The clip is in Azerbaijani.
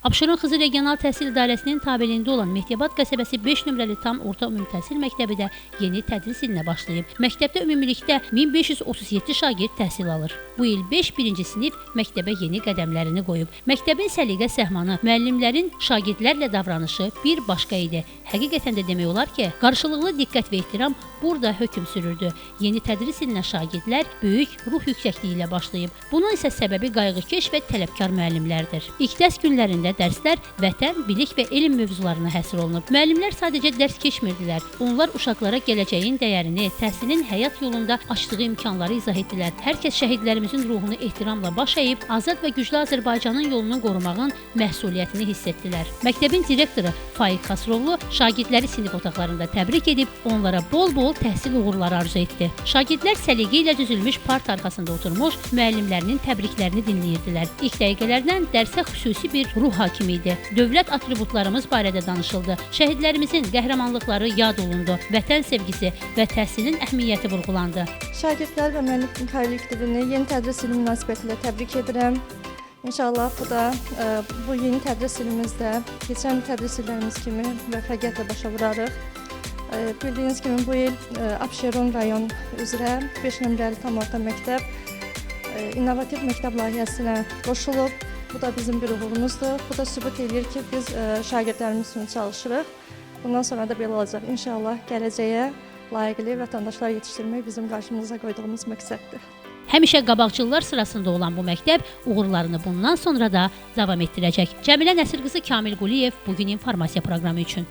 Abşeron Xızı Regional Təhsil İdarəsinin tabeliyində olan Mehdiyabad qəsəbəsi 5 nömrəli tam orta ümumi təhsil məktəbi də yeni tədris ilinə başlayıb. Məktəbdə ümumilikdə 1537 şagird təhsil alır. Bu il 5 birinci sinif məktəbə yeni qədəmlərini qoyub. Məktəbin səliqə səhmanı, müəllimlərin şagirdlərlə davranışı bir başqa idi. Həqiqətən də demək olar ki, qarşılıqlı diqqət və ehtiram burada hökm sürürdü. Yeni tədris ilinə şagirdlər böyük ruh yüksəkliyi ilə başlayıb. Bunun isə səbəbi qayğıkeş və tələbkar müəllimlərdir. İlk dərs günlərində dərslər vətən, bilik və elm mövzularına həsr olunub. Müəllimlər sadəcə dərs keçmirdilər. Onlar uşaqlara gələcəyin dəyərini, təhsilin həyat yolunda açdığı imkanları izah etdilər. Hər kəs şəhidlərimizin ruhunu ehtiramla baş əyib, azad və güclü Azərbaycanın yolunu qorumağın məsuliyyətini hiss etdilər. Məktəbin direktoru Faiq Xasrovlu şagirdləri sinif otaqlarında təbrik edib, onlara bol-bol təhsil uğurları arzu etdi. Şagirdlər səliqə ilə düzülmüş parta arxasında oturmuş, müəllimlərinin təbriklərini dinləyirdilər. İlk dəqiqələrdən dərsə xüsusi bir ruh hakim idi. Dövlət atributlarımız barədə danışıldı. Şəhidlərimizin qəhrəmanlıqları yad olundu. Vətən sevgisi və təhsilin əhəmiyyəti vurğulandı. Şagirdlər və müəllim kollektivini yeni tədris ili münasibətilə təbrik edirəm. İnşallah bu da bu yeni tədris ilimizdə keçən tədris illərimiz kimi müvəffəqiyyətlə başa vurarıq. Bildiyiniz kimi bu il Abşeron rayon üzrə 5 nömrəli tam orta məktəb innovativ məktəb layihəsinə qoşulub. Bu da bizim bir uğurumuzdur. Bu da sübut eləyir ki, biz şagirdlərimiz üçün çalışırıq. Bundan sonra da belə olacaq. İnşallah gələcəyə layiqli vətəndaşlar yetişdirmək bizim qarşımıza qoyduğumuz məqsəddir. Həmişə qabaqcıllar sırasında olan bu məktəb uğurlarını bundan sonra da davam etdirəcək. Cəmilə Nəsirqızı, Kamil Quliyev, Bugün informasiya proqramı üçün.